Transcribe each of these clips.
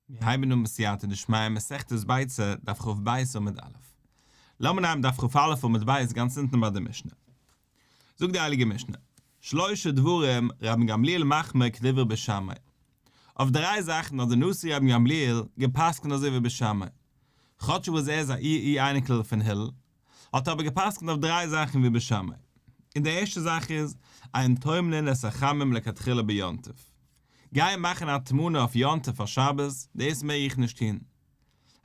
מיר הייבן אן בסייעתא דשמיא מסכת ביצה, דף כ"ב עמוד א'. לאמיר נעמען דף כ"א עמוד ב' גאנץ אונטן ביי די משנה. זאגט די הייליגע משנה, שלשה דברים רבן גמליאל מחמיר כדברי בית שמאי. אויף דריי זאכן האט דער נשיא רבן גמליאל גע'פסק'נט אזוי ווי בית שמאי. כאטש וואס ער איז א אור אור אייניקל פון הלל, האט ער אבער גע'פסק'נט אויף דריי זאכן ווי בית שמאי. און די ערשטע זאך איז, אין טומנין את החמין לכתחילה ביום טוב. גיין מאכן הטמנה אויף יום טוב פאר שבת, דאס מעג איך נישט טון.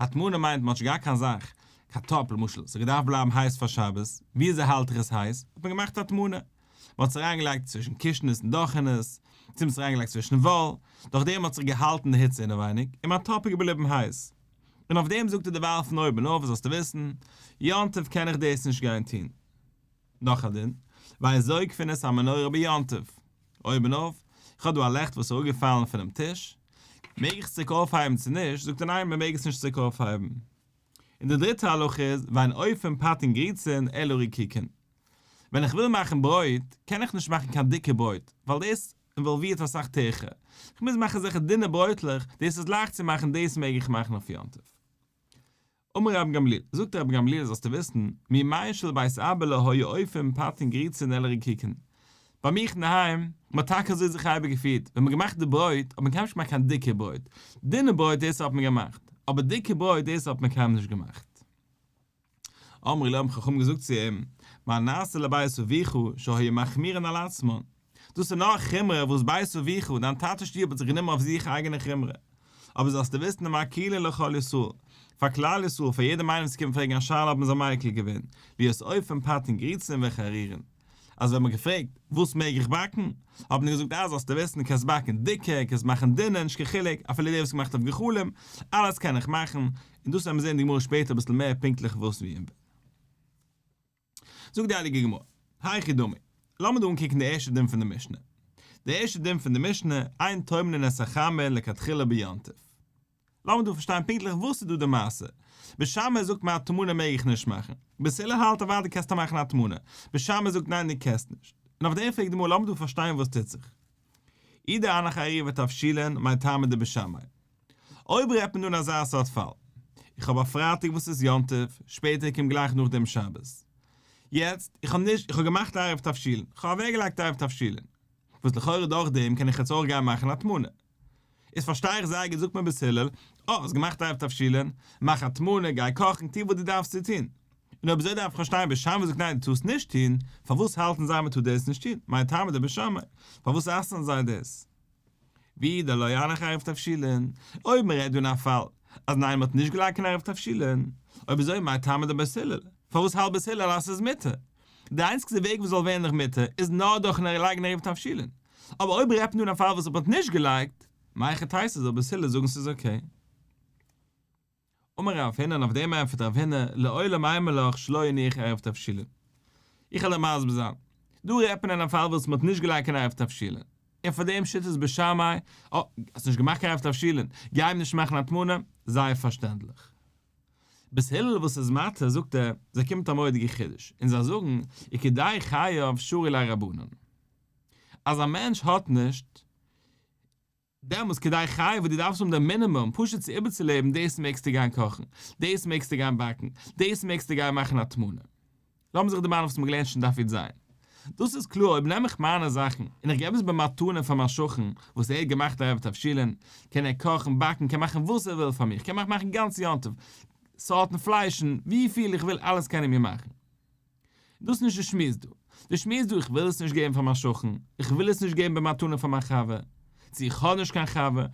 הטמנה מיינט מ'האט נישט געהאט קיין זאך, קיין טאפ למשל, ס'האט געדארפט בלייבן הייס פאר שבת, וויאזוי האלט איך עס הייס? האט מען געמאכט הטמנה. מ'האט עס אריינגעלייגט צווישן קישנעס און דאכענעס, צו מ'האט עס אריינגעלייגט צווישן וואל, דורך דעם האט זיך געהאלטן די היץ אינעווייניג, און מיין טאפ איז געבליבן הייס. און אויף דעם זאגט ער דערווייל פון אויבן אויף זאלסטו וויסן, יום טוב קען איך דאס נישט גיין טון. נאך א דין, ואין זוקפין את המנורה ביום טוב. אויבן אויף, איך האב דא א לעכט וואס איז אראפגעפאלן פונעם טיש, מעג איך עס צוריק אויפהייבן צו נישט, זאגט ער ניין מען מעג עס נישט צוריק אויפהייבן. און די דריטע הלכה איז, ואין אופין פתין גריצין אלא רקיקין. ווען איך וויל מאכן ברויט, קען איך נישט מאכן קיין דיקע ברויט, ווייל דאס אינוואלווירט אסאך טירחה. איך מוז מאכן אזעלכע דינע ברויטלעך, דאס איז לייכט צו מאכן, דאס מעג איך מאכן אויף יום טוב. אמר רבן גמליאל, זאגט רבן גמליאל זאלסטו וויסן, מימי של בית אבא לא היו אופין פתין גריצין אלא רקיקין. ביי מיך אינדערהיים, מען האט טאקע אזוי זיך אייביג געפירט, ווען מען האט געמאכט די ברויט, האט מען קיינמאל נישט געמאכט קיין דיקע ברויט, דינע ברויט דאס האט מען געמאכט, אבער דיקע ברויט דאס האט מען קיינמאל נישט געמאכט. אמרו לו האבן חכמים געזאגט צו אים, מה נעשה לבית אביך שהיו מחמירין על עצמן, דאס איז נאר א חומרא וואס בית אביך, דיין טאטע'ס שטוב האט זיך גענומען אויף זיך אייגענע חומרא. אבער זאלסטו וויסן ומקילין לכל ישראל, פאר כלל ישראל, פאר יעדעם איינעם וואס קומט פרעגן א שאלה האבן זיי מיקל געווען, להיות אופין פתין גריצין וחרירין. אז ווען מ'האט געפרעגט, וואס מעג איך באקן? האט מען געזאגט, אה זאלסטו וויסן, קענסט באקן דיקע, קענסט מאכן דינע, נישט קיין חילוק, אפילו די וואס געמאכט אויף גחלים, אלעס קען איך מאכן, און דאס וועלן מיר זען אין די גמרא שפעטער אביסל מער פונקטליך וואס ווי און ווען. זאגט די הייליגע גמרא, היכי דמי, לאמיר דא אנקוקן די ערשטע דין פון די משנה. די ערשטע דין פון די משנה, אין טומנין את החמין לכתחילה ביום טוב. לאמיר דא פארשטיין פונקטליך וואס איז דא די מעשה. בית שמאי זאגט מיר הטמנה מעג איך נישט מאכן. בית הלל האלט אוודאי קענסטו מאכן הטמנה. בית שמאי זאגט ניין דו קענסט נישט. און אויף דעם פרעגט די גמרא לאמיר דא פארשטיין וואס טוט זיך. אי דאנח עירובי תבשילין מאי טעמא דבית שמאי. אויב רעדט מען דא אין אזא סארט פאל. איך האב א פרייטאג וואס איז יום טוב, שפעטער קומט גלייך נאכדעם שבת. יעצט, איך האב נישט, איך האב געמאכט עירוב תבשילין, איך האב אוועקגעלייגט עירוב תבשילין. וואס לכאורה דורכדעם קען איך יעצט אויך גיין מאכן הטמנה. איז פארשטיי איך זייער גוט זאגט מיר בית הלל, אה האסט געמאכט עירוב תבשילין, מאך הטמנה, גיי קאכן, טו וואס דו דארפסט צו טון. און אויב אזוי דארף איך פארשטיין בית שמאי זאגט ניין דו טארסט נישט טון, פארוואס האלטן זיי מען טאר דאס נישט טון, מאי טעמא דבית שמאי, פארוואס אסר'ן זיי דאס? ואי דלא הנח עירוב תבשילין, אויב מען רעדט דא אין א פאל אז ניין מען האט נישט געלייגט קיין עירוב תבשילין, אויב אזוי מאי טעמא דבית הלל, פארוואס האלט בית הלל אז ס'איז מותר? די איינציגסטע וועג וואס זאל ווערן נאך מותר איז נאר דורכן לייגן עירוב תבשילין, אבער אויב רעדט מען דא אין א פאל וואס מ'האט נישט געלייגט, מהיכי תיתי זאל בית הלל זאגן ס'איז okay? אמר רב הונא און אויף דעם ענטפערט רב הונא לעולם אימא לך שלא הניח עירוב תבשילין. איך וועל דיר מסביר זיין. דא רעדט מען אין א פאל וואס מ'האט נישט געלייגט קיין עירוב תבשילין. און פאר דעם שיטת בית שמאי, אה, האסט נישט געמאכט קיין עירוב תבשילין, גיי אים נישט מאכן הטמנה, זייער פארשטענדליך. בית הלל וואס איז מתיר זאגט ער, זיי קומט א מורא'דיגע חידוש, און זיי זאגן, וכדי חייו שרו ליה רבנן. אז א מענטש האט נישט, דעמאלטס כדי חייו וואס דו דארפסט האבן די מינימום פשוט צו איבערצולעבן דאס מעגסטו גיין קאכן, דאס מעגסטו גיין באקן, דאס מעגסטו גיין מאכן הטמנה. לאמיר זיך דערמאנען וואס מ'האט געלערנט שוין דף י"ז. דאס איז קלאר אויב נעם איך מיינע זאכן און איך געב עס במתנה פאר מיין שכן וואס ער האט געמאכט עירוב תבשילין, קען ער קאכן, באקן, קען מאכן וואס ער וויל פאר מיך, קען מיך מאכן גאנץ יום טוב, סארטן פליישן, וויפיל איך וויל אלעס קען ער מיר מאכן. דאס איז נישט די שמועס דא. די שמועס דא איך וויל עס נישט געבן פאר מיין שכן, איך וויל עס נישט געבן במתנה פאר מיין חבר, צו איך האב נישט קיין חבר,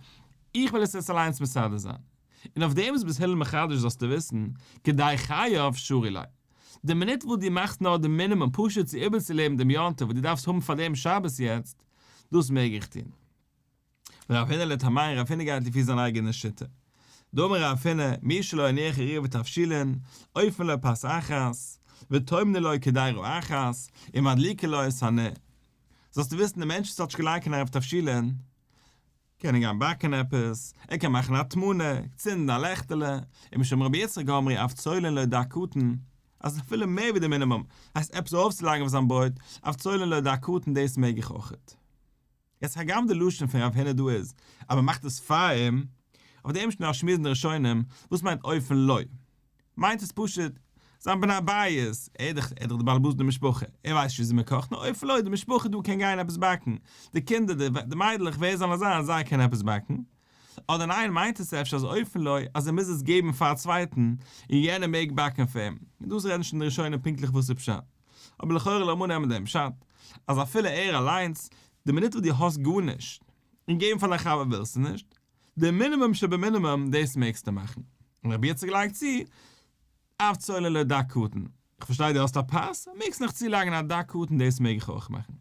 איך וויל עס עס אליינס מסדר זיין. און אויף דעם איז בית הלל מחדש זאלסטו וויסן, כדי חייו שרי ליה. די מינוט וואס דו מאכסט נאר די מינימום פשוט צו איבערצולעבן דעם יום טוב וואס דו דארפסט האבן פאר דעם שבת יעצט, דאס מעג איך טון. ורב הונא לטעמיה, רב הונא גייט לפי זיין אייגענע שיטה. דאמר רב הונא, מי שלא הניח עירובי תבשילין, אופין לו פת אחת, וטומנין לו קדירה אחת, ומדליקין לו את הנר. זאלסטו וויסן די מענטש וואס האט נישט געלייגט קיין עירוב תבשילין, קען ער גיין באקן עפעס, ער קען מאכן הטמנה, צינדן א לעכטעלע, ומשום רבי יצחק אמרו אף צולין לו דג קטן, אז אפילו מער ווי די מינימום, הייסט עפעס ארויפצולייגן אויף זיין ברויט, אף צולין לו דג קטן דאס מעג איך אויכעט. יעצט הגם די לשון פון רב הונא דא איז אז מען מאכט עס פאר אים, אויף דעם איז שוין דא א שמועס אין די ראשונים, וואס מיינט אופין לו? מיינט עס פשוט זיין בני בית, ער איז דאך ער איז דאך די בעל הבית אין די משפחה, ער ווייסט נישט וויאזוי מען קאכט, נאר אופין לו די משפחה דא קען גיין עפעס באקן, די קינדער די מיידלעך ווער זאל נאר זיין זיי קענען עפעס באקן, אדער ניין מיינט עס אפשר אז אופין לו אז ער מוז עס געבן פאר א צווייטן און יענער מעג באקן פאר אים, און דאס רעדן שוין די ראשונים פונקטליך וואס איז פשט, אבער לכאורה לאמיר נעמען דעם פשט אז אפילו ער אליינס, די מינוט וואס דו האסט גארנישט און געבן פאר דיין חבר ווילסטו נישט, די מינימום שבמינימום דאס מעגסטו מאכן. און רבי יצחק לייגט צו, אף צולין לו דג קטן. איך פארשטיי דו האסט א פת, מעגסט נאך צולייגן א דג קטן דאס מעג איך אויך מאכן.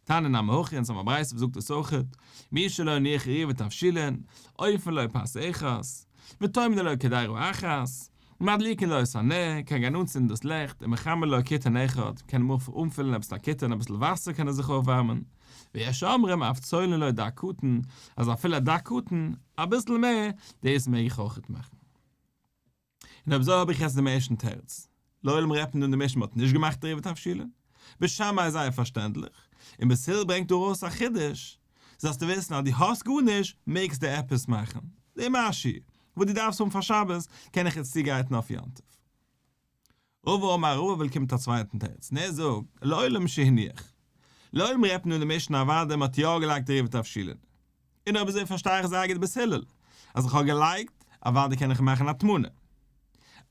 תניא נמי הכי, אונז האבן א ברייתא וואס זאגט דאס אויכעט, מי שלא הניח עירובי תבשילין, אופין לו פת אחת, וטומנין לו קדירה אחת, מדליקין לו את הנר, קען גיין אנצינדן דאס לעכט, ומחמין לו קיתון אחד, קען אים אנפילן עפעס א קיתון אביסל וואסער קען ער זיך אויפווארמען, ויש אומרים אף צולין לו דג קטן, אז אפילו א דג קטן, אביסל מער, דאס מעג איך אויכעט מאכן. און אויב אזוי האב איך יעצט דעם ערשטן תירוץ. לעולם רעדט מען דא אין די משנה מ'האט נישט געמאכט עירובי תבשילין. בית שמאי איז זייער פארשטענדליך, און בית הלל ברענגט דא ארויס א חידוש, זאלסטו וויסן אז דו האסט גארנישט, מעגסטו עפעס מאכן. די משהו וואס דו דארפסט האבן פאר שבת, קען איך יעצט צוגרייטן אויף יום טוב. רבא אמר רבא וויל קומט א צווייטן תירוץ און ער זאגט לעולם שהניח לעולם רעדט מען דא אין די משנה אוודאי מען האט יא געלייגט עירובי תבשילין און אויב אזוי פארשטיי איך זייער גוט בית הלל אז איך האב געלייגט אוודאי קען איך מאכן הטמנה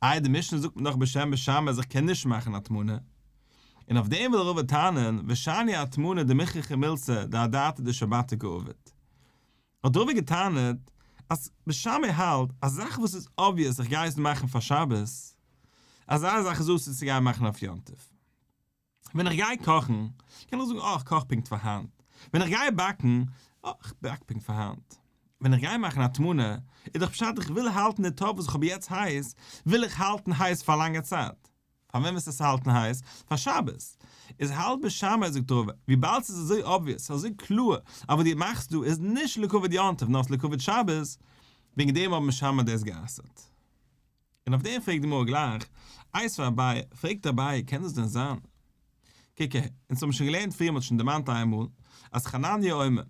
איי די משנה זאגט מיר דאך בשם בית שמאי אז איך קען נישט מאכן הטמנה און אויף דעם וויל רבא טענה'ן ושאני הטמנה דמוכחא מילתא דאדעתא דשבתא קעביד האט רבא געטענה'ט אז בית שמאי האלט א זאך וואס איז obvious איך גיי עס מאכן פאר שבת, אזא זאך איז אסור צו גיין מאכן אויף יום טוב. ווען איך גיי קאכן קען איך זאגן אה איך קאך פונקט פאר היינט, ווען איך גיי באקן, אה איך באק פונקט פאר היינט. ווען איך גיי מאכן הטמנה איז דאך פשט איך וויל האלטן די טאפ וואס איך האב יעצט הייס וויל איך האלטן הייס פאר א לאנגע צייט. פאר ווען וועסטו עס האלטן הייס? פאר שבת. איז האלט בית שמאי זאגט רבא, וויבאלד ס'איז אזוי obvious, ס'איז אזוי קלאר אז וואס דו מאכסט דא איז נישט לכבוד יום טוב נאר ס'איז לכבוד שבת, וועגן דעם האבן בית שמאי דאס גע'אסר'ט. און אויף דעם פרעגט די גמרא גלייך, איתיביה אביי, פרעגט אביי, קען דאס דען זיין? קוק אהער, אונז האבן שוין געלערנט פריער, מ'האט שוין דערמאנט איינמאל, אז חנניה אומר,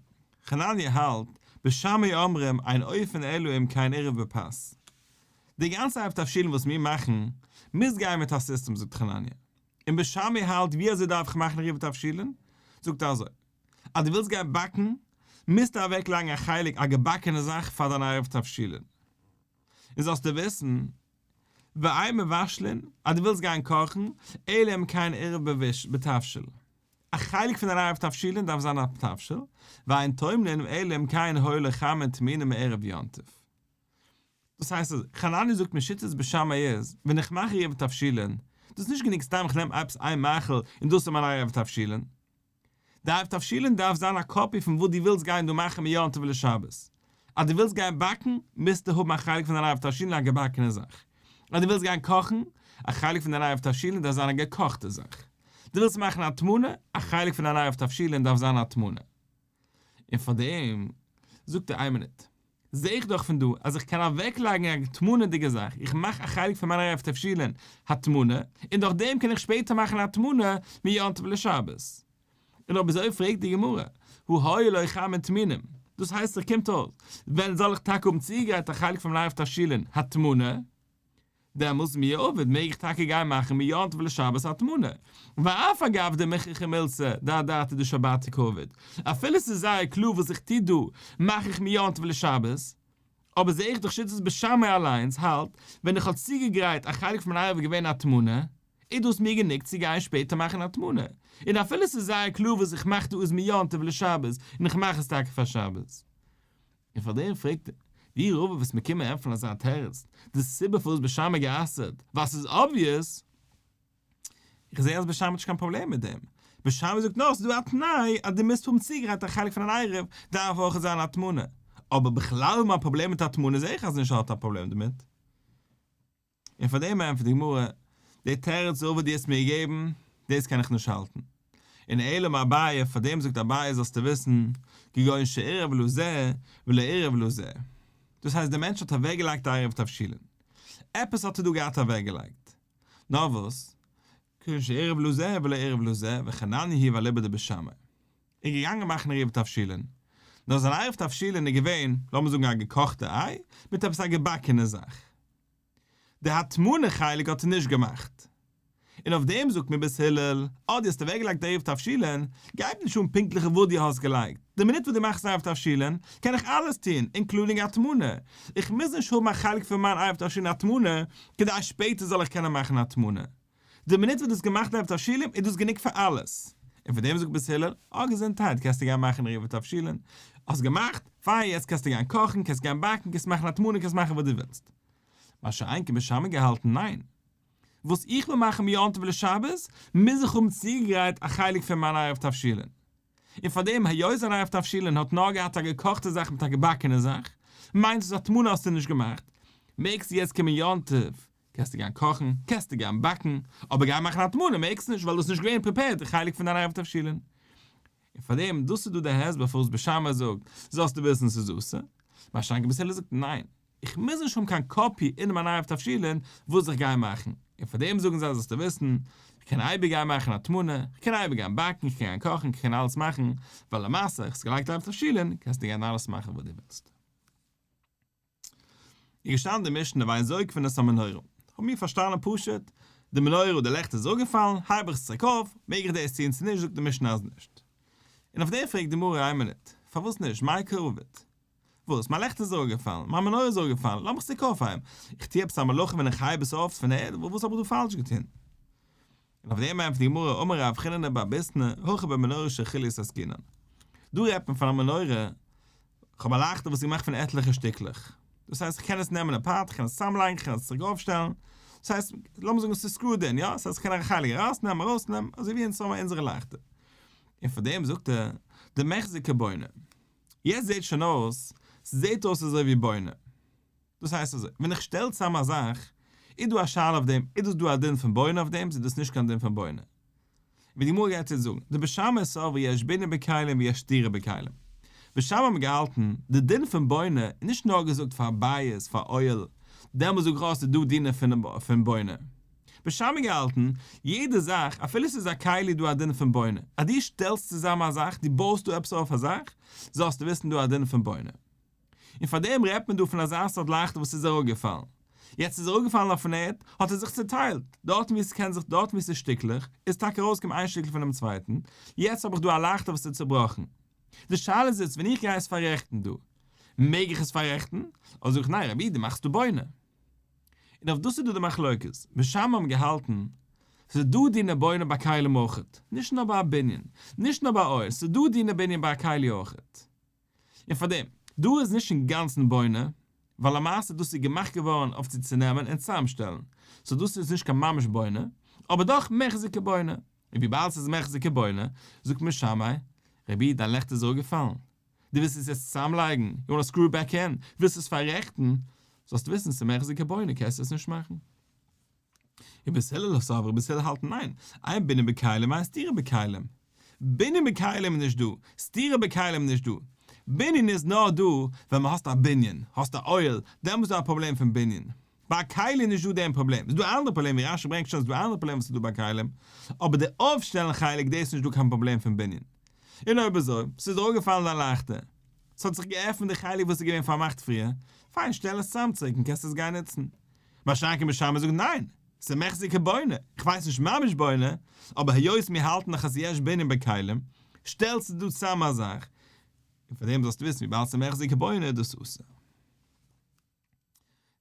חנניה האלט, בית שמאי אומרים אין אופין אלא אם כן עירב בפת. די גאנצע עירוב תבשילין וואס מיר מאכן, מוז גיין מיט א סיסטעם זאגט חנניה. און בית שמאי האלט ווי אזוי דארף איך מאכן עירוב תבשילין? זאגט ער אזוי, אז דו ווילסט גיין באקן, מוזטו אוועק לייגן א חלק א געבאקענע זאך פאר דיין עירוב תבשילין. און זאלסטו וויסן, ואין מבשלין, אז דו ווילסט גיין קאכן, אלא אם כן עירב בתבשיל. א חלק פון דיין עירוב תבשילין דארף זיין א תבשיל, ואין טומנין אלא אם כן היו לו חמין טמונין מערב יום טוב. דאס הייסט אז חנניה זאגט מיר שיטת בית שמאי איז, ווען איך מאך עירוב תבשילין, דאס איז נישט גענוג סתם איך נעם עפעס איין מאכל און דאס איז מיין עירוב תבשילין. די עירוב תבשילין דארף זיין א copy פון וואס דו ווילסט גיין דא מאכן מיום טוב לשבת. אז דו ווילסט גיין באקן, מוזטו האבן א חלק פון דיין עירוב תבשילין א געבאקענע זאך. אז דו ווילסט גיין קאכן, א חלק פון דיין עירוב תבשילין דארף זיין א געקאכטע זאך. דו ווילסט מאכן הטמנה, א חלק פון דיין עירוב תבשילין דארף זיין הטמנה. און פאר דעם זאגט ער איין מינוט, זע איך דאך פון דא אז איך קען אוועקלייגן א הטמנה'דיגע זאך, איך מאך א חלק פון מיין עירוב תבשילין הטמנה, און דורך דעם קען איך שפעטער מאכן הטמנה מיום טוב לשבת. און אויב אזוי פרעגט די גמרא, הא היו לו חמין טמונים, דאס הייסט איך קומט אויס, ווען זאל איך טאקע האבן צוגעגרייט א חלק פון מיין עירוב תבשילין הטמנה? דעמאלס מי עביד מעג איך טאקע גיין מאכן מיום טוב לשבת הטמנה, ואף על גב דמוכחא מילתא דאדעתא דשבתא קעביד, אפילו ס'איז זייער קלאר וואס איך טו דא, מאך איך מיום טוב לשבת, אבער זעה איך דאך שיטת בית שמאי אליינס האלט, ווען איך האב צוגעגרייט א חלק פון מיין עירוב געווען הטמנה, איז דאס מיר גענוג צו גיין שפעטער מאכן הטמנה, און אפילו ס'איז זייער קלאר וואס איך מאך דא איז מיום טוב לשבת, און איך מאך עס טאקע פאר שבת. און פאר דעם פרעגט ער, ווי רבא וואס מיר קומען ענטפערן אזא תירוץ, די סיבה פארוואס בית שמאי גע'אסר'ט, ווייל ס'איז obvious, איך זעה אז בית שמאי האט נישט קיין פראבלעם מיט דעם, בית שמאי זאגט נאר ס'איז דא א תנאי אז דו מוזט האבן צוגעגרייט א חלק פון אן עירוב, דארף אויך זיין הטמנה, אבער בכלל האבן א פראבלעם מיט הטמנה זעה איך אז נישט האט א פראבלעם דערמיט. און פאר דעם ענטפערט די גמרא, די תירוץ רבא דו האסט מיר געגעבן, דאס קען איך נישט האלטן. און אלא אמר אביי, פאר דעם זאגט אביי זאלסטו וויסן, כגון שעירב לזה ולא עירב לזה. דאס הייסט דער מענטש האט אוועקגעלייגט א עירוב תבשילין. עפעס האט ער דא געהאט אוועקגעלייגט. נאר וואס? כגון שעירב לזה ולא עירב לזה, וחנניה היא ואליבא דבית שמאי. איז געגאנגען מאכן עירוב תבשילין. נאר זיין עירוב תבשילין איז געווען, לאמיר זאגן א געקאכטע איי, מיט עפעס א געבאקענע זאך. די הטמנה חלק האט ער נישט געמאכט. און אויף דעם זאגט מיר בית הלל, אז דו האסט אוועקגעלייגט עירוב תבשילין, גייט נישט אן פונקטליך וואס דו האסט געלייגט, די מינוט וואס דו מאכסט עירוב תבשילין, קען איך אלעס טון, including הטמנה. איך מוז נישט האבן א חלק פון מיין עירוב תבשילין הטמנה, כדי שפעטער זאל איך קענען מאכן הטמנה. די מינוט וואס דו האסט געמאכט עירוב תבשילין איז דאס גענוג פאר אלעס. און פאר דעם זאגט בית הלל, אה געזונטהייט קענסטו גיין מאכן עירוב תבשילין, האסט געמאכט, פיין יעצט קענסטו גיין קאכן, קענסט גיין באקן, קענסט מאכן הטמנה, קענסט מאכן וואס דו ווילסט. מה שאין כן בית שמאי געהאלטן ניין. וואס איך וויל מאכן מיום טוב לשבת, מוז איך האבן צוגעגרייט א חלק פון מיין עירוב תבשילין. און פאר דעם היות זיין עירוב תבשילין האט נאר געהאט א געקאכטע זאך מיט א געבאקענע זאך, מיינט עס הטמנה האסטו נישט געמאכט, מעגסטו יעצט קומען יום טוב, קענסטו גיין קאכן, קענסטו גיין באקן, אבער גיין מאכן הטמנה מעגסט נישט ווייל דאס איז נישט געווען prepared די חלק פון דיין עירוב תבשילין. און פאר דעם, דאס איז דא די הסבר פארוואס בית שמאי זאגט, זאלסטו וויסן ס'איז אסור, מה שאין כן בית הלל זאגט ניין, איך מוז נישט האבן קיין copy אין מיין עירוב תבשילין וואס איך גיי מאכן, און פאר דעם זאגן זיי זאלסטו וויסן, איך קען אייביג גיין מאכן הטמנה, איך קען אייביג גיין באקן, איך קען גיין קאכן, איך קען אלעס מאכן, ווייל למעשה איך האב געלייגט עירוב תבשילין, קענסטו גיין אלעס מאכן וואס דו ווילסט. איז געשטאנען די משנה ואין זוקפין את המנורה, האבן מיר פארשטאנען פשוט, די מנורה די לעכט איז אפגעפאלן, הייב איך עס צוריק אויף, מעג איך דאס טון צו נישט, זאגט די משנה אז נישט. און אויף דעם פרעגט די גמרא איין מינוט, פארוואס נישט, מאי קעביד? וואס? מיין לעכט איז אראפגעפאלן, מיין מנורה איז אראפגעפאלן, לאמיך צוריק אויפהייבן, איך טו עפעס א מלאכה ווען איך הייב עס אויף פון ערד, וואס האב איך דא פאלש געטון? און אויף דעם ענטפערט די גמרא, אמר רב חיננא בר ביסנא, הכא במנורה של חוליות עסקינן. דא רעדט מען פון א מנורה, איך האב א לייכטער וואס איז געמאכט פון עטליכע שטיקלעך, דאס הייסט איך קען עס נעמען apart, איך קען עס צוזאמלייגן, איך קען עס צוריק אויפשטעלן, דאס הייסט, לאמיר זאגן עס איז screwed in, יא, דאס הייסט איך קען א חלק ארויסנעמען, ארויסנעמען, אזוי ווי אונז האבן אונזערע לייכטער. און פאר דעם זאגט ער, דמיחזי כבונה. יעצט זעט שוין אויס, ס'זעט אויס אזוי ווי בונה. דאס הייסט אזוי, ווען איך שטעל צאם א זאך, איז דא א שאלה אויף דעם, איז דאס דא א דין פון בונה אויף דעם, צו איז דאס נישט קיין דין פון בונה. ווי די גמרא גייט יעצט זאגן, דבית שמאי סברי יש בנין בכלים ויש סתירה בכלים. בית שמאי האבן געהאלטן, די דין פון בונה איז נישט נאר געזאגט פאר בית, פאר אוהל, דעמאלס זאג איך אויס ס'איז דא דינים פון בונה. בית שמאי געהאלטן, יעדע זאך, אפילו ס'איז א כלי איז דא א דין פון בונה. אז דו שטעלסט צוזאם א זאך, דו בויסט דא עפעס אויף א זאך, זאלסטו וויסן דא א דין פון בונה. און פאר דעם רעדט מען דא פון אזא סארט לייכטער וואס איז אראפגעפאלן. יעצט איז אראפגעפאלן אויפן ערד, האט ער זיך צוטיילט, דארטן וואו עס קען זיך, דארטן וואו עס איז שטיקלעך, איז טאקע ארויסגעקומען איין שטיקל פונעם צווייטן, יעצט האב איך דא א לייכטער וואס איז צובראכן. די שאלה איז יעצט, ווען איך גיי עס פאררעכטן דא, מעג איך עס פאררעכטן? אדער זאג איך ניין רבי, דו מאכסט דא בונה. און אויף דאס איז דא די מחלוקת, בית שמאי האבן געהאלטן, ס'איז דא דיני בונה ביי כלים אויכעט, נישט נאר ביי א בנין, נישט נאר ביי אוהל, ס'איז דא דיני בנין ביי א כלי אויכעט. און פארדעם, דא איז נישט אינגאנצן בונה, ווייל למעשה דאס איז געמאכט געווארן אויף צו צונעמען און צוזאמשטעלן, so דאס איז נישט קיין ממש בונה, אבער דאך מיחזי כבונה. און וויבאלד ס'איז מיחזי כבונה, זאגט בית שמאי, רבי דיין לעכט איז אראפגעפאלן, דו ווילסט עס יעצט צוזאמלייגן, you wanna screw back in, ווילסט עס פאררעכטן, זאלסטו וויסן ס'איז מיחזי כבונה קענסטו עס נישט מאכן. און בית הלל סברי בית הלל האלטן ניין, אין בנין בכלים ואין סתירה בכלים. בנין בכלים איז נישט דא, סתירה בכלים איז נישט דא. בנין איז נאר דא ווען מען האסט א בנין, האסט א אוהל, דעמאלס איז דא א פראבלעם פון בנין. ביי א כלי איז נישט דא דעם פראבלעם. איז דא א אנדערע פראבלעם ווי רש"י ברענגט שוין איז דא א אנדערע פראבלעם וואס איז דא ביי כלים, אבער די אויפשטעלן חלק דאס איז נישט דא קיין פראבלעם פון בנין. און אויב אזוי, ס'איז אראפגעפאלן דיין לייכטער, ס'האט זיך געעפנט די חלק וואס איז געווען פארמאכט פריער, פיין שטעל עס צאם צוריק און קענסט עס גיין נוצן. מה שאין כן בית שמאי זאגט ניין, ס'איז מיחזי כבונה, איך ווייס נישט ממש בונה, אבער היות מיר האלטן דאך אז יש בנין בכלים, שטעלסטו דא צאם א זאך, און פאר דעם זאלסטו וויסן וויבאלד ס'איז מיחזי כבונה איז דאס אסור.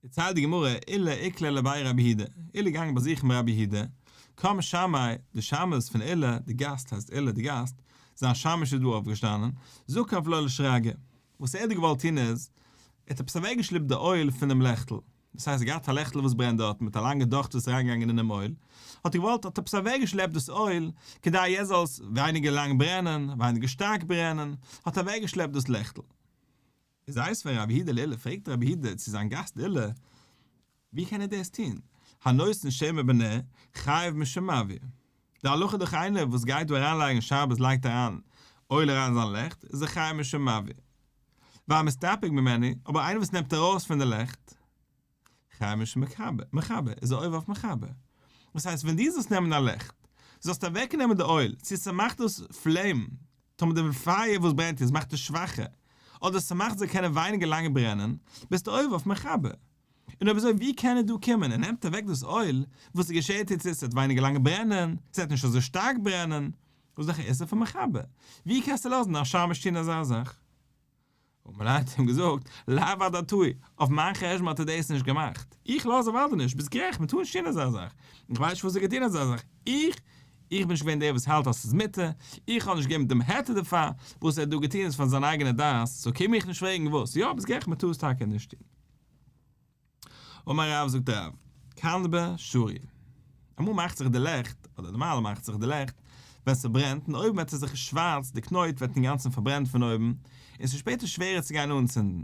דערציילט די גמרא, עולא איקלע לבי רבי יהודה, עולא איז געגאנגען באזוכן ביי רבי יהודה, קם שמעיה, די שמש פון עולא, די גאסט הייסט עולא די גאסט, זיין שמש איז דא אויפגעשטאנען, זקף ליה לשרגא, וואס ער האט דא געוואלט טון איז, ער האט עפעס אוועקגעשלעפט די אויל פונעם לעכטל, דאס הייסט ער האט געהאט א לעכטל וואס ברענט דארט מיט א לאנגע דאכט וואס איז אריינגעגאנגען אינעם אויל, האט ער געוואלט האט עפעס אוועקגעשלעפט דאס אויל כדי יעצט זאל עס ווייניגער לאנג ברענען, ווייניגער שטארק ברענען, האט ער אוועקגעשלעפט דאס לעכטל. איז איתיביה רב יהודה לעולא, פרעגט רב יהודה צו זיין גאסט עולא, ווי קען ער דאס טון? הנותן שמן בנר חייב משום מבעיר. די הלכה איז דאך איינער וואס גייט דא אריינלייגן שבת לייגט אריין אויל אריין אין זיין לעכט איז ער חייב משום מבעיר. והמסתפג ממנו, אבער איינער וואס נעמט ארויס פון די לעכט, חייב משום מכבה, איז ער עובר אויף מכבה. דאס הייסט ווען דו זאלסט נעמען א לעכט, זאלסטו אוועקנעמען די אויל, צו ס'מאכט דאס flame, טאמער די פייער וואס ברענט איז מאכט עס שוואכער. אדער ס'מאכט זאל קענען ווייניגער לאנג ברענען, ביסטו עובר אויף מכבה. און אויב אזוי ווי קען ער דא קומען און נעמט אוועק דאס אויל, וואס ס'געשעהט יעצט איז ס'וועט ווייניגער לאנג ברענען, ס'וועט נישט אזוי שטארק ברענען, דאס איז דאך א איסור פון מכבה, ווי קענסטו לאזן דיין שמש טון אזא זאך? אמר ליה האט אים געזאגט, לאו אדעתאי, אויף מיין חשבון האט ער דאס נישט געמאכט, איך לאז אוודאי נישט, ביסט גערעכט מען טאר נישט טון אזא זאך, איך ווייס נישט פארוואס ער האט געטון אזא זאך, איך, איך בין נישט געווען דער וואס האלט אז ס'איז מותר, איך האב נישט געגעבן דעם היתר דערפאר, וואס ער האט דא געטון איז פון זיין אייגענע דעת, סאו קום מיך נישט פרעגן וואס, יא ביסט גערעכט מען טאר עס טאקע נישט טון. אמר רב זאגט רב, כנבא שרי. אמאל מאכט זיך די לעכט, אדער נארמאל מאכט זיך די לעכט, ווען ס'ברענט, און אויבן ווערט עס זיך שווארץ, די קנויט ווערט אינגאנצן פארברענט פון אויבן, און ס'איז שפעטער שווערער צו גיין אנצינדן.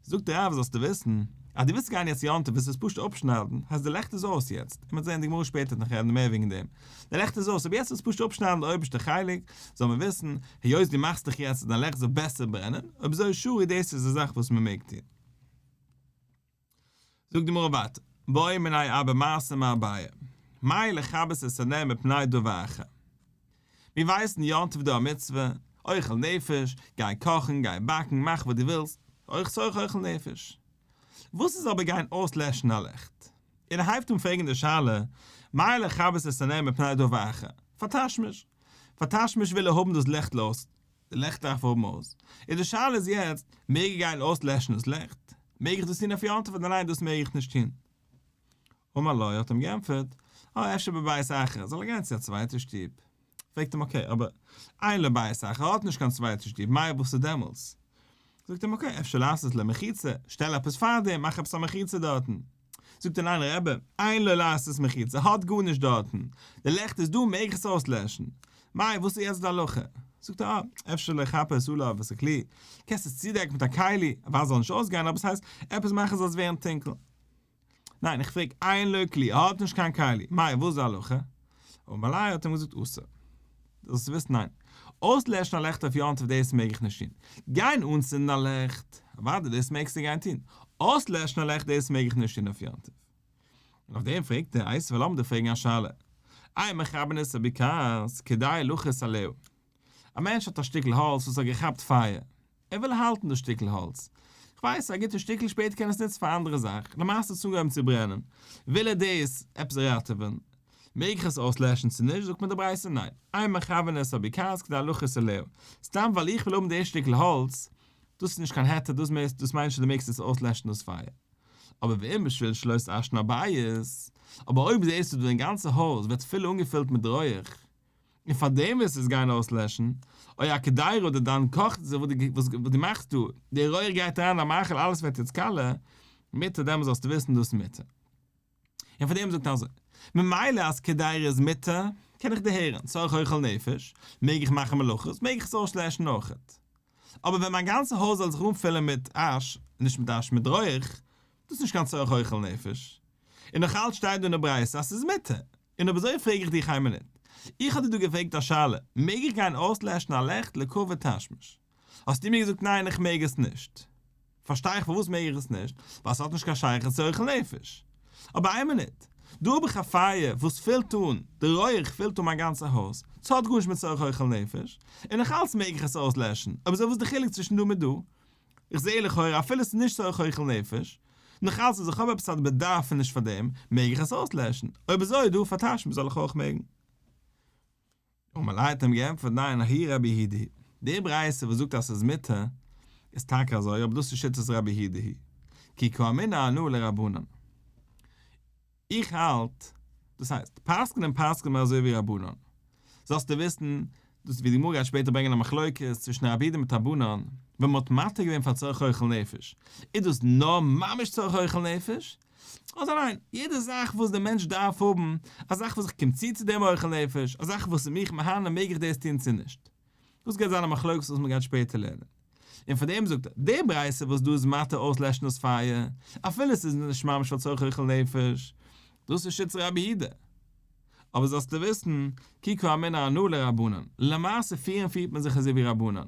זאגט רב זאלסטו וויסן, אז דו ווילסט גיין יעצט יום טוב ווילסט עס פשוט אפשניידן, הייסט די לעכט איז אויס יעצט, און מ'וועט זען די גמרא שפעטער וועט נאך רעדן מער וועגן דעם, די לעכט איז אויס, אבער יעצט ווילסט פשוט אפשניידן די אויבערשטע חלק, זאל מען וויסן, היות דו מאכסט דיך יעצט אז דיין לעכט זאל בעסער ברענען, אויב אזוי שרי דאס איז א זאך וואס מ'מעג טון. זאגט די גמרא ווייטער, בעא מיניה אבא מרסא מאביי, מהו לכבות את הנר מפני דבר אחר. מיר ווייסן יום טוב איז דא א מצוה, אוכל נפש, גיי קאכן, גיי באקן, מאך וואס דו ווילסט, אויך צורך אוכל נפש. וואס איז אבער גיין אויסלעשן א לעכט? און ער הייבט אן פרעגן די שאלה, מהו לכבות את הנר מפני דבר אחר, פאר תשמיש. פאר תשמיש וויל ער האבן דאס לעכטל אויס, די לעכט דארף האבן אויס, און די שאלה איז יעצט, מעג איך גיין אויסלעשן דאס לעכט? מעג איך דאס טון אויף יום טוב אדער ניין דאס מעג איך נישט טון? אמר ליה האט אים גענטפערט, אה אפשר בבית אחר, זאל ער גיין צו א צווייטע שטוב. פרעגט אים okay אבער אין לו בית אחר, ער האט נישט קיין צווייטע שטוב, מאי וואס איז דעמאלטס? זאגט אים okay אפשר לעשות לו מחיצה, שטעל עפעס פאר דעם, מאך עפעס א מחיצה דארטן. זאגט ער ניין רבי, אין לו לעשות מחיצה, האט גארנישט דארטן, די לעכט איז דא מעג איך עס אויסלעשן, מאי וואס איז יעצט די הלכה? זאגט ער אה, אפשר לחפות עליו את הכלי, קענסט עס צודעקן מיט א כלי, אוודאי זאל נישט אויסגיין אבער עס הייסט עפעס מאכן זאל עס ווערן טונקל. ניין איך פרעג אין לו כלי, ער האט נישט קיין כלי, מאי וואס איז די הלכה? אמר ליה האט אים געזאגט אסור. זאלסט וויסן ניין, אויסלעשן א לעכט אויף יום טוב דאס מעג איך נישט טון, גיין אנצינדן א לעכט, אוודאי דאס מעגסטו גיין טון, אויסלעשן א לעכט דאס מעג איך נישט טון אויף יום טוב. און אויף דעם פרעגט ער, איתיביה לאמיר דיר פרעגן א שאלה, אין מכבין את הבקעת כדי לחוס עליה. א מענטש האט א שטיקל האלץ וואס האט געכאפט פייער, ער וויל האלטן דאס שטיקל האלץ, כ'ווייס א גוטע שטיקל שפעטער קען ער עס נוצן פאר אנדערע זאך, למעשה האט עס אנגעהויבן צו ברענען, וויל ער דאס עפעס ראטעווען, מעג איך עס אויסלעשן צו נישט, זאגט מיר די ברייתא ניין, אין מכבין את הבקעת כדי לחוס עליה, סתם ווייל איך וויל האבן די שטיקל האלץ, דאס איז נישט קיין היתר, דאס מיינט נישט אז דו מעגסט עס אויסלעשן דאס פייער. אבער ואם בשביל שלא יתעשן הבית, אבער אויב זעסטו דיין גאנצע הויז ווערט פול אנגעפילט מיט רויעך, און פאר דעם ווילסטו עס גיין אויסלעשן, או הקדירה אדער דיין קאך וואס דו מאכסט דא, די רויעך גייט אריין אין א מאכל אלעס ווערט יעצט קאלע, מותר דעמאלס זאלסטו וויסן דאס איז מותר. און פאר דעם זאגט ער אזוי, ממילא אז קדירה איז מותר, קען איך דערהערן, צורך אוכל נפש, מעג איך מאכן מלאכות, מעג איך עס אויסלעשן אויכעט. אבער ווען מיין גאנצע הויז זאל זיך אנפילן מיט אש, נישט מיט אש, מיט רויעך, דאס איז נישט קיין צורך אוכל נפש. און נאכאלץ שטייט דא אין די ברייתא אז ס'איז מותר. און אויב אזוי פרעג איך דיך איין מינוט, איך האב דיר דא געפרעגט א שאלה, מעג איך גיין אויסלעשן א לעכט לכבוד תשמיש? האסטו מיר געזאגט ניין איך מעג עס נישט. פארשטיי איך פארוואס מעג איך עס נישט, ווייל ס'האט נישט קיין שייכות צו אוכל נפש. אבער איין מינוט, דא האב איך א פייער וואס פילט אן, די רויעך פילט אן מיין גאנצע הויז, ס'האט גארנישט מיט צורך אוכל נפש, און נאכאלץ מעג איך עס אויסלעשן, אויב אזוי וואס איז די חילוק צווישן דא מיט דא? איך זעה לכאורה אפילו ס'איז נישט צורך אוכל נפש, נאכאלץ אז איך האב עפעס א באדערפעניש פאר דעם, מעג איך עס אויסלעשן, אויב אזוי דא פאר תשמיש זאל איך אויך מעגן. אמר ליה האט אים געענטפערט ניין ההיא רבי יהודה היא, די ברייתא וואס זאגט אז ס'איז מותר איז טאקע אזוי אבער דאס איז שיטת רבי יהודה היא, כי קאמינא אנא לרבנן. איך האלט, דאס הייסט, פסק'נען פסק'נען מיר אזוי ווי רבנן. זאלסטו וויסן, דאס ווי די גמרא גייט שפעטער ברענגען א מחלוקת צווישן רבי יהודה מיט רבנן, ווען מ'האט מתיר געווען פאר צורך אוכל נפש, איז דאס נאר ממש צורך אוכל נפש? אדער ניין, יעדע זאך וואס דער מענטש דארף האבן, א זאך וואס איך קום צו צו דעם אוכל נפש, א זאך וואס איז מיך מהנה מעג איך דאס טון צו נישט? דאס גייט זיין א מחלוקת וואס מ'גייט שפעטער לערנען. און פאר דעם זאגט ער, די ברייתא וואס דא איז מתיר אויסלעשן דאס פייער, אפילו עס איז נישט ממש פאר צורך אוכל נפש, דאס איז שיטת רבי יהודה. אבער זאלסטו וויסן, כי קאמינא אנא לרבנן, למעשה פירן פירט מען זיך אזוי ווי רבנן, און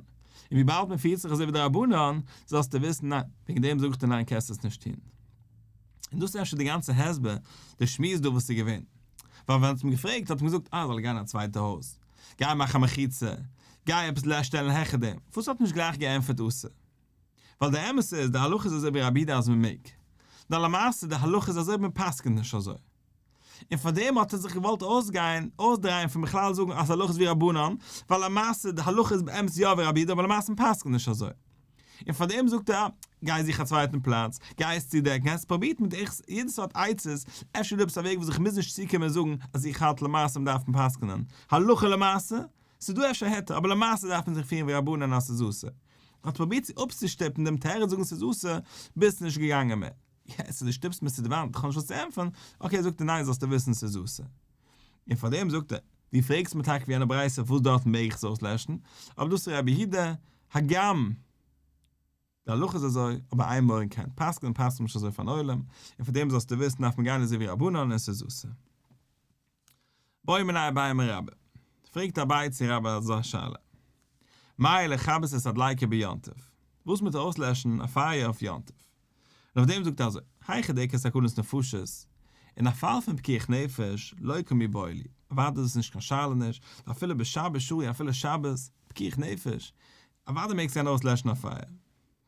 וויבאלד מען פירט זיך אזוי ווי די רבנן, זאלסטו וויסן, ניין, וועגן דעם זאג איך דיר ניין קענסט עס נישט טון. און דאס איז אפשר די גאנצע הסבר, די שמועס דא וואס איז געווען. ווייל ווען מ'האט אים געפרעגט האט מען געזאגט, אה זאל ער גיין אין א צווייטע הויז, גיי מאך א מחיצה, גיי עפעס שטעלן העכער דעם, פארוואס האט מען נישט גלייך געענטפערט אסור? ווייל די אמת איז, די הלכה איז אזוי ווי רבי יהודה אז מען מעג. נאר למעשה די הלכה איז אזוי מען פסק'נט נישט אזוי. און פאר דעם האט ער זיך געוואלט אויסגיין, אויסדרייען פון בכלל זאגן אז הלכה איז ווי רבנן, ווייל למעשה די הלכה איז באמת יא ווי רבי יהודה אבער למעשה מען פסק'נט נישט אזוי. און פאר דעם זאגט ער, גיי זוך א צווייטן פלאץ, גיי עס צודעקן, ער האט עס פרובירט מיט יעדע סארט עצות, אפשר איז דא עפעס א וועג וואס איך מוז נישט צוקומען און זאגן אז איך האלט למעשה מען דארף פסק'נען הלכה למעשה, ס'איז דא אפשר היתר, אבער למעשה דארף מען זיך פירן ווי רבנן אז ס'איז אסור. ער האט פרובירט צו אפצושטופן דעם תירוץ זאגן ס'איז אסור, ביז ס'איז נישט געגאנגען מער. יעצט אז דו שטופסט מיר צו די וואנט, איך האב נישט וואס צו ענטפערן, okay זאגט ער ניין זאלסטו וויסן ס'איז אסור. און פארדעם זאגט ער, דו פרעגסט מיר טאקע ווי יענע ברייתא פארוואס דארטן מעג איך עס אויסלעשן, אבער דאס איז רבי יהודה, הגם די הלכה איז אזוי, אבער אין מורין כן, פסק'נען פסק'נט מען נישט אזוי פארן עולם, און פארדעם זאלסטו וויסן דארף מען גיין אזוי ווי רבנן און ס'איז אסור. בעא מיניה אביי מרבה, פרעגט אביי צו רבה אזא שאלה, מהו לכבות את הדליקה ביום טוב, וואס מיט אויסלעשן א פייער אויף יום טוב? און אויף דעם זאגט ער אזוי, היכא דאיכא סכנת נפשות, אין א פאל פון פיקוח נפש, לא קא מיבעיא לי, אוודאי איז עס נישט קיין שאלה נישט, אפילו בשבת שרי אפילו שבת, פיקוח נפש, אוודאי מעגסטו גיין אויסלעשן א פייער.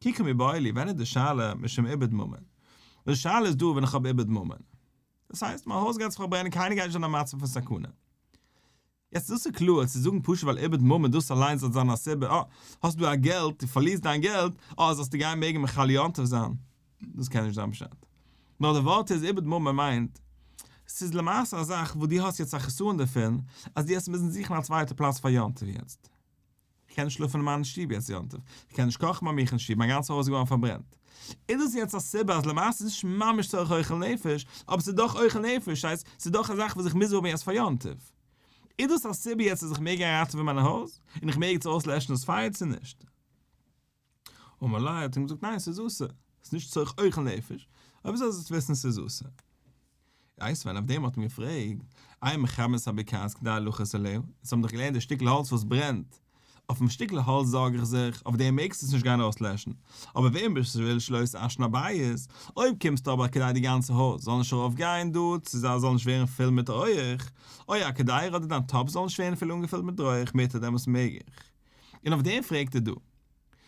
כי קא מיבעיא לי, ווען איז די שאלה משום איבוד ממון? די שאלה איז דא ווען איך האב איבוד ממון. דאס הייסט, מיין הויז גייט זיך פארברענען קיינער גייט נישט זיין אין א מצב פון סכנה. יעצט דאס איז קלאר, צו זאגן פשוט ווייל איבוד ממון דאס אליינס זאל זיין א סיבה, אה, האסט דא א געלט, דו פארלירסט דיין געלט, אה, זאלסטו גיין מעגן מחלל יום טוב זיין. דאס קען נישט זיין פשט. נאר די ווארט איז איבוד ממון מיינט, ס'איז למעשה א זאך וואס דו האסט יעצט א חסרון דערפון, אז דו האסט מוזן זוכן א צווייטע פלאץ פאר יום טוב יעצט. איך קען נישט שלאפן אין מיין שטוב יעצט יום טוב, איך קען נישט קאכן ביי מיך אין שטוב, מיין גאנצע הויז איז געווארן פארברענט. איז דאס יעצט א סיבה אז למעשה איז נישט ממש צורך אוכל נפש, אבער ס'איז דאך אוכל נפש, ס'הייסט, ס'איז דאך א זאך וואס איך מוז האבן יעצט פאר יום טוב. איז דאס א סיבה יעצט אז איך מעג גיין ראטעווען מיין הויז, און איך מעג יעצט אויסלעשן דאס פייער צו נישט? אמר ליה האט אים געזאגט ניין ס'איז אסור, ס'איז נישט צורך אוכל נפש, אויב אזוי זאלסטו וויסן ס'איז אסור. איתיביה אויף דעם האט מען געפרעגט, אין מכבין את הבקעת כדי לחוס עליה, אונז האבן דאך געלערנט די שטיקל האלץ וואס ברענט, אויפן שטיקל האלץ זארג איך זיך, אויף דעם מעגסטו עס נישט גיין אויסלעשן, אבער ואם בשביל שלא יתעשן הבית, אויב קומסטו אבער כדי די גאנצע הויז זאל נישט ארויף גיין דא צו זיי זאל נישט ווערן פול מיט רויעך, או הקדירה אדער דיין טאפ זאל נישט ווערן פול אנגעפילט מיט רויעך מותר דעמאלס מעג איך. און אויף דעם פרעגט ער דא,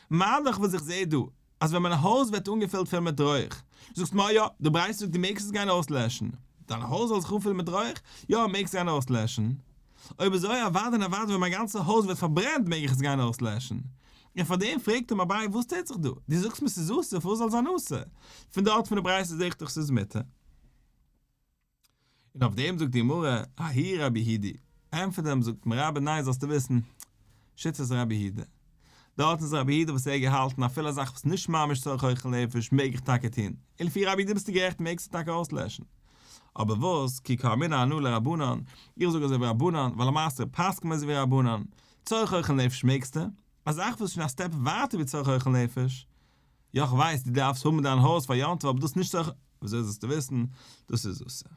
מה דאך וואס איך זע דא, אז ווען מיין הויז ווערט אנגעפילט פול מיט רויך, זאגסט מיר יא, די ברייתא זאגט דו מעגסט עס גיין אויסלעשן, דיין הויז זאל זיך אנפילן מיט רויך, יא מעגסט גיין אויסלעשן. אויב אזוי אוודאי און אוודאי ווען מיין גאנצע הויז ווערט פארברענט מעג איך עס גיין אויסלעשן. און פאר דעם פרעגט אים אביי וואס טוט זיך דא, דו זאגסט מיר ס'איז אסור, פארוואס זאל זיין אסור? פון דארט פון די ברייתא זע איך דאך ס'איז מותר. און אויף דעם זאגט די גמרא, ההיא רבי יהודה, ענטפערט אים זאגט אים רבה ניין זאלסטו וויסן, שיטת רבי יהודה, דארט איז רבי יהודה וואס ער האט געהאלטן אפילו א זאך וואס נישט ממש צורך אוכל נפש מעג איך טאקע טון, און לפי רבי יהודה ביסטו גערעכט מעגסטו טאקע אויסלעשן, אבער וואס, כי קאמינא אנא לרבנן, איך זאג אזוי ווי רבנן, ווייל למעשה פסק'נט מען אזוי ווי רבנן, צורך אוכל נפש מעגסטו, א זאך וואס איז שוין א step ווייטער ווי צורך אוכל נפש, יא כ'ווייס דו דארפסט האבן דיין הויז פאר יום טוב אבער דאס נישט צורך, וויאזוי זאלסטו וויסן דאס איז אסור?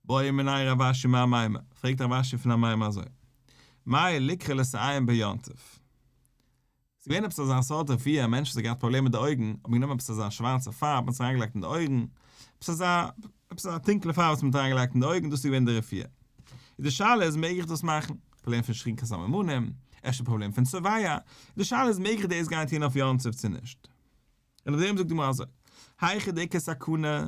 בעא מיניה רב אשי מאמימר, פרעגט רב אשי פון אמימר אזוי, מהו לכחול את העין ביום טוב? ס'איז געווען עפעס אזא סארט רפואה, א מענטש וואס האט געהאט פראבלעם מיט די אויגן, האט מען גענומען עפעס אזא שווארצע פארב און עס אריינגעלייגט אין די אויגן, עפעס אזא, עפעס אזא טונקעלע פארב וואס מען האט אריינגעלייגט אין די אויגן, דאס איז געווען די רפואה. איז די שאלה איז מעג איך דאס מאכן? פראבלעם פון שחיקת סממנים, אפשר פראבלעם פון צובע, די שאלה איז מעג איך דאס גיין טון אויף יום טוב צו נישט? און אויף דעם זאגט די גמרא אזוי, היכא דאיכא סכנה,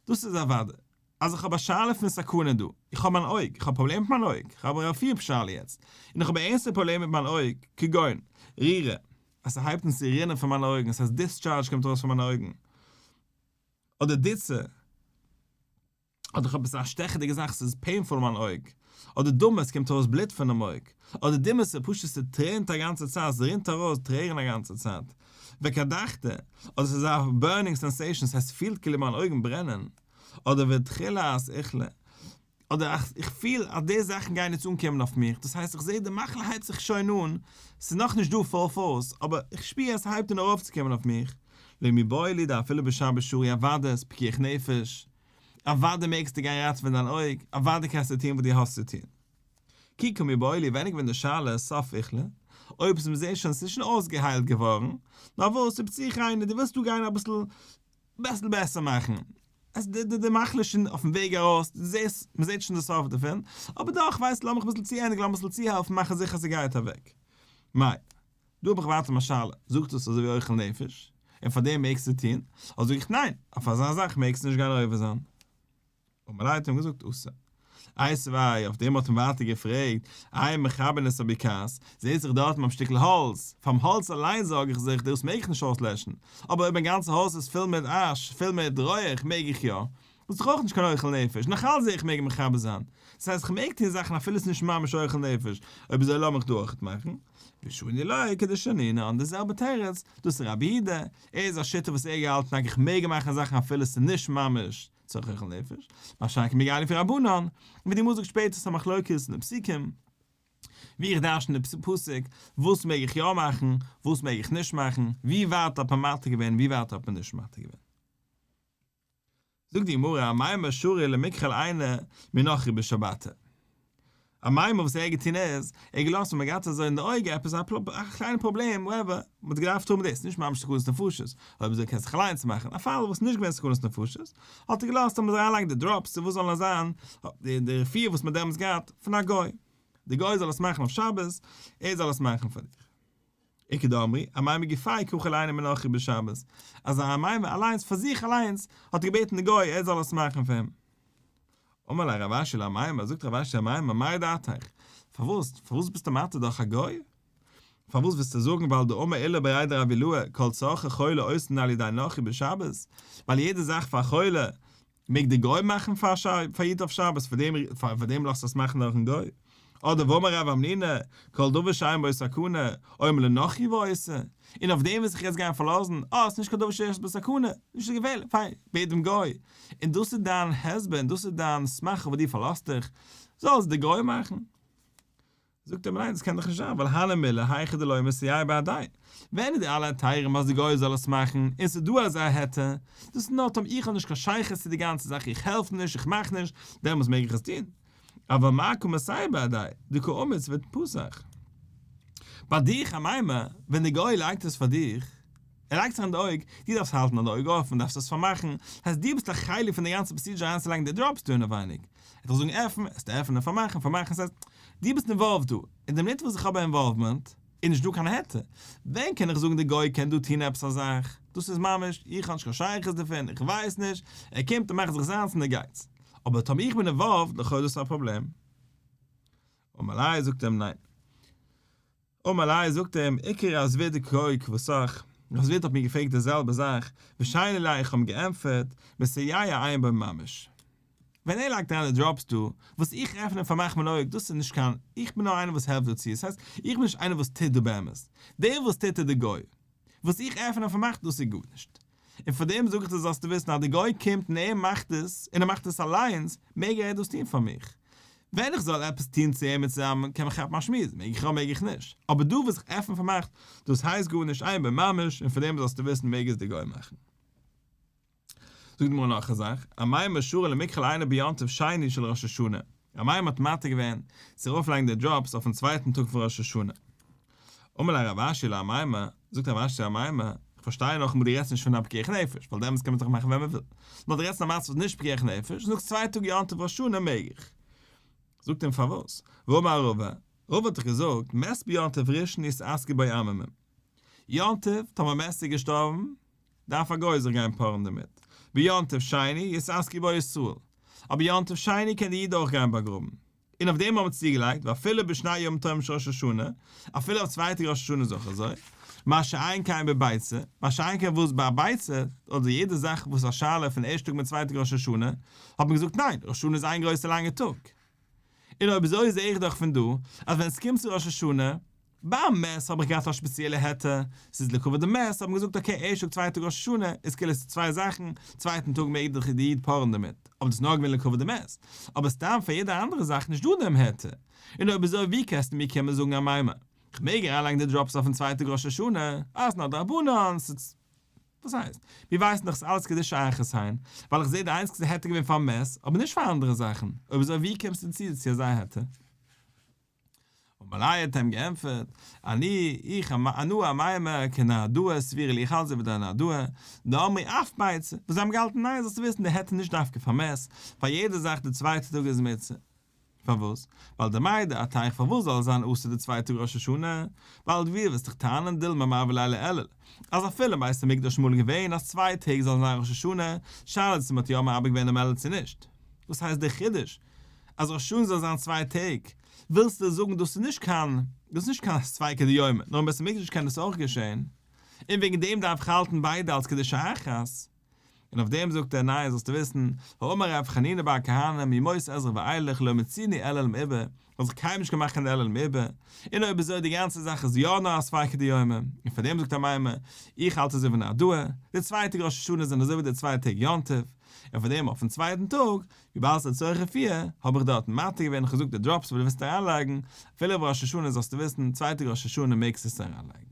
דאס איז אוודאי אז איך האב א שאלה פון סכנה דא, איך האב מיין אויג, איך האב פראבלעם מיט מיין אויג, איך האב א רפואה שאלה יעצט, און איך האב א ערנסטע פראבלעם מיט מיין אויג, כגון, רירא, אז ס'הייבט אן צו רינען פון מיינע אויגן, ס'הייסט discharge קומט ארויס פון מיינע אויגן, אדער דיצא, אדער איך האב עפעס א שטעכעדיגע זאך ס'איז painful מיין אויג, אדער דמא עס קומט ארויס בלוט פונעם אויג, אדער דמעתא פשוט ס'טרענט א גאנצע צייט ס'רינט ארויס טרערן א גאנצע צייט, וקדחתא, אדער ס'איז א burning sensation ס'הייסט ס'פילט כאילו מיין אויגן ברענען, אדער ותחילת איכלא, אדער איך פיל אז די זאכן גייען יעצט אנקומען אויף מיך, דאס הייסט איך זע די מחלה הייבט זיך שוין אן, ס'איז נאכנישט דא full force, אבער איך שפיר אז ס'הייבט אן ארויפצוקומען אויף מיך, לא מיבעיא לי דאפילו בשבת שרי אוודאי איז פיקוח נפש, אוודאי מעגסטו גיין ראטעווען דיין אויג, אוודאי קענסטו טון וואס דו האסט צו טון. כי קא מיבעיא לי ווען איז געווען די שאלה סוף איכלא, אויב עס מ'זעט שוין ס'איז שוין אויסגעהיילט געווארן, נאר וואס ופצוחי עינא דו ווילסט דא גיין אביסל ביסל בעסער מאכן, עס די די די מחלה איז שוין אויפן וועג ארויס, דו זעסט מ'זעט שוין די סוף דערפון, אבער דאך ווייסט לאמיך אביסל צוענדיגן לאמיך אביסל צוהעלפן מאכן זיכער ס'גייט אוועק. מאי. דא האב איך ווייטער מיין שאלה, זאגט עס אזוי ווי אוכל נפש, און פאר דעם מעגסטו טון? אדער זאג איך ניין, אויף אזא זאך מעגסטו נישט גיין עובר זיין. אמר ליה האט אים געזאגט אסור. איתיביה, אויף דעם האט אים ווייטער געפרעגט, אין מכבין את הבקעת, זעהט זיך דארטן ביים שטיקל האלץ, פאר'ן האלץ אליין זארג איך זיך, דאס מעג איך נישט אויסלעשן, אבער אויב מיין גאנצע הויז איז פול מיט אש, פול מיט רויעך, מעג איך יא? דאס איז דאך אויך נישט קיין אוכל נפש, נאך אלץ זעה איך מעג מכבה זיין, דאס הייסט איך מעג טון זאכן אפילו עס איז נישט ממש אוכל נפש, אויב אזוי לאמיך דא אויכעט מאכן. ושני ליה כדשנינן, די זעלבע תירוץ, דאס איז רבי יהודה, ער איז א שיטה וואס ער האט געהאלטן אז איך מעג מאכן זאכן אפילו עס איז נישט ממש צורך אוכל נפש, מה שאין כן מיר גייען לפי רבנן, און ווי די גמרא זאגט שפעטער ס'איז א מחלוקת אין די פסוקים, ווי איך דרש'ן די פסוק, וואס מעג איך יא מאכן, וואס מעג איך נישט מאכן, ווי ווייט האט מען מתיר געווען, ווי ווייט האט מען נישט מתיר געווען. זאגט די גמרא, אמימר שרי למכחל עיניה מנכרי בשבתא. אמימר וואס ער האט געטון איז, ער האט געלאזט ווען מען געהאט אזוי אין די אויג עפעס א קליינע פראבלעם whatever, מען האט געדארפט האבן דאס, נישט ממש סכנת נפשות, אויב אזוי קענסט זיך אליינס מאכן, א פאל וואס איז נישט געווען סכנת נפשות, האט ער געלאזט אז מען זאל אריינלייגן די drops צו וואס זאל נאר זיין, די רפואה וואס מען האט דעמאלטס געהאט, פון א גוי. די גוי זאל עס מאכן אויף שבת, ער זאל עס מאכן פאר דיך. איכא דאמרי, אמימר גופיה כחיל עיניה מנכרי בשבת, אז אמימר אליינס פאר זיך אליינס האט געבעטן די גוי ער זאל עס מאכן פאר אים. אמר ליה רב אשי לאמימר, זאגט רב אשי אמימר, מאי דעתיך? פארוואס? פארוואס ביסטו מתיר דורך א גוי? פארוואס ווילסטו זאגן ווייל דאמר עולא בריה דרב אילעא כל צרכי חולה עושין על ידי נכרי בשבת, ווייל יעדע זאך פאר א חולה מעג די גוי מאכן פאר איד אויף שבת, פאר דעם לאזט עס מאכן דורכן גוי? אדער ואמר רב המנונא, כל דבר שאין בו סכנה, אומר לנכרי ועושה, און אויף דעם וועל זיך יעצט גיין פארלאזן, אה, ס'נישט קיין דבר שיש בו סכנה, נישט אזוי געפערליך, פיין, בעט דעם גוי, און דאס איז דיין הסבר און דאס איז דיין סמך אויף וואס דו פארלאזט דיך, זאל עס די גוי מאכן. זאגט אים ניין דאס קען דאך נישט זיין ווייל הני מילי היכא דלא מסייע בהדיה, ווען איז די אלע היתרים אז די גוי זאל עס מאכן און ס'איז דא אזא היתר, דאס איז נאר טאמער איך האב נישט קיין שייכות צו די גאנצע זאך איך העלף נישט איך מאך נישט, דעמאלס מעג איך עס טון, אבל מר קא מסייע בהדיה דקא אמיץ ופתח. ביי דיך אמימר, ווען די גוי לייגט עס פאר דיך, ער לייגט זיך אין די אויג, דו דארפסט האלטן די אויג אפן, דארפסט עס פארמאכן, הייסט דו ביסט א חלק פון די גאנצע procedure אריינצולייגן די drops דא אינעווייניג, ער זאל זאגן עפן, עסטו עפענען, פארמאכן, פארמאכן, ס'הייסט, דו ביסט involved דא, און די מינוט וואס איך האב א involvement, איז נישט דא קיין היתר, ווען קען איך זאגן די גוי קען דא טון עפעס א זאך, דאס איז ממש, איך האב נישט קיין שייכות דערפון, איך ווייס נישט, ער קומט און מאכט זיך זיינס און ער גייט. אבער טאמער איך בין involved, לכאו' איז דאס א פראבלעם. אמר ליה זאגט אים ניין. אמר ליה זאגט אים, איקרי רב זביד קאי כוותך, רב זביד האט מיר געפרעגט די זעלבע זאך, ושני ליה איך האב אים געענטפערט, מסייע אין בו ממש. ווען ער לייגט אריין די drops דא, וואס איך עפן און פארמאך מיין אויג, דאס איז נישט קיין, איך בין נאר איינער וואס העלפט דא צו, עס הייסט, איך בין נישט איינער וואס טוט דא באמת. דער וואס טוט איז די גוי. וואס איך עפן און פארמאך דאס איז גארנישט. און פאר דעם זאג איך דיר זאלסטו וויסן אז די גוי קומט און ער מאכט עס, און ער מאכט עס אליינס, מעג ער דאס טון פאר מיך. ווען איך זאל עפעס טון צו אים מיט צוזאמען קען מען כאפן א שמועס, מעג איך יא מעג איך נישט. אבער דא וואס איך עפן פארמאכט, דאס הייסט גארנישט אין בו ממש, און פאר דעם זאלסטו וויסן מעג עס די גוי מאכן. זאגט די גמרא נאך א זאך, אמימר שרא למכחל עיניה ביום טוב שני של ראש השנה, אמימר האט מתיר געווען צו ארויפלייגן די drops אויפן צווייטן טאג פון ראש השנה. אמר ליה רב אשי לאמימר, זאגט רב אשי צו אמימר, איך פארשטיי נאכאמאל דו רעדסט נישט פון א פיקוח נפש, ווייל דעמאלטס קען מען זיך מאכן ווען מען וויל, נאר דו רעדסט פון א מצב וואס איז נישט פיקוח נפש, און זאגסט צוויי טאג יום טוב ראש השנה מעג איך. זאגט אים פארוואס? והאמר רבא, רבא האט דאך געזאגט, מת ביום טוב ראשון יתעסקו בו עממים. יום טוב, טאמער מת איז געשטארבן, דארף א גוי זיך גיין פארען דערמיט. ביום טוב שני יתעסקו בו ישראל. אבער יום טוב שני קען די איד אויך גיין באגראבן. און אויף דעם האבן מיר צוגעלייגט, ואפילו בשני ימים טובים של ראש השנה, אפילו אויף צוויי טאג ראש השנה איז אויך אזוי, מה שאין כן בביצה, מה שאין כן וואס ביי א ביצה, אדער יעדע זאך וואס איז א שאלה פון ערשט טאג מיט צוויי טאג ראש השנה, האט מען געזאגט ניין, ראש השנה איז איין גרויסע לאנגע טאג. און אויב אזוי זעה איך דאך פון דא, אז ווען עס קומט צו ראש השנה, ביים מת האב איך געהאט א שפעציעלע היתר, ס'איז לכבוד די מת, האט מען געזאגט okay ערשט טאג צווייטע טאג ראש השנה איז כאילו ס'איז צוויי זאכן, צווייטן טאג מעג דאך די איד פארן דערמיט, אבער דאס איז נאר געווען לכבוד די מת, אבער סתם פאר יעדע אנדערע זאך נישט דא דעם היתר, און אויב אזוי ווי קענסטו מיר קומען זאגן אמימר, כ'מעג אריינלייגן די drops אויפן צווייטע טאג ראש השנה, אה ס'נאר דרבנן, ס'איז. וואס הייסט? מיר ווייסן דאך ס'איז אלעס קדושה אחת הן, ווייל איך זעה די איינציגסטע היתר געווען פאר מת, אבער נישט פאר אנדערע זאכן, אויב אזוי ווי קומסטו צו צו אזא היתר? אמר ליה האט אים געענטפערט, אני, איך, אנא אמימר כנהרדעא סבירא לי איך האלט אזוי ווי די נהרדעא, דאמרי אף ביצה, וואס זיי האבן געהאלטן ניין זאלסטו וויסן די היתר נישט דווקא פאר מת, פאר יעדע זאך די צווייטע טאג איז מצוה. פארוואס? ווייל דמאי דעתיך פארוואס זאל עס זיין אסור די צוויי טאג ראש השנה? ווייל דו וועסט דאך טענה'ן דילמא מעבר ליה לאלול, אז אפילו אין בית המקדש אמאל געווען אז צוויי טעג זאלן זיין ראש השנה, שאלה צו מ'האט יא מעבר געווען דעם אלול צו נישט. וואס הייסט דער חידוש אז ראש השנה זאל זיין צוויי טעג? ווילסטו זאגן דאס איז נישט קיין דאס איז נישט קיין ספיקא דיומא, נאר אין בית המקדש קען דאס אויך געשען, און וועגן דעם דארף איך האלטן ביידע אלס קדושה אחת? און אויף דעם זאגט ער ניין זאלסטו וויסן, האמר רב חנינא בר כהנא מימות עזרא ואילך לא מצינו אלול מעובר, האט זיך קיינמאל נישט געמאכט קיין אלול מעובר, און אויב אזוי די גאנצע זאך איז יא נאר א ספיקא דיומא, און פאר דעם זאגט אמימר, איך האלט אזוי ווי נהרדעא, די צוויי טעג ראש השנה זענען אזוי ווי די צוויי טעג יום טוב, און פאר דעם אויפן צווייטן טאג, וויבאלד ס'איז לצורך רפואה, האב איך דארטן מתיר געווען און געזאגט די drops וואס דו ווילסט אריינלייגן, אפילו אויף ראש השנה זאלסטו וויסן, צוויי טעג ראש השנה מעגסטו עס אריינלייגן.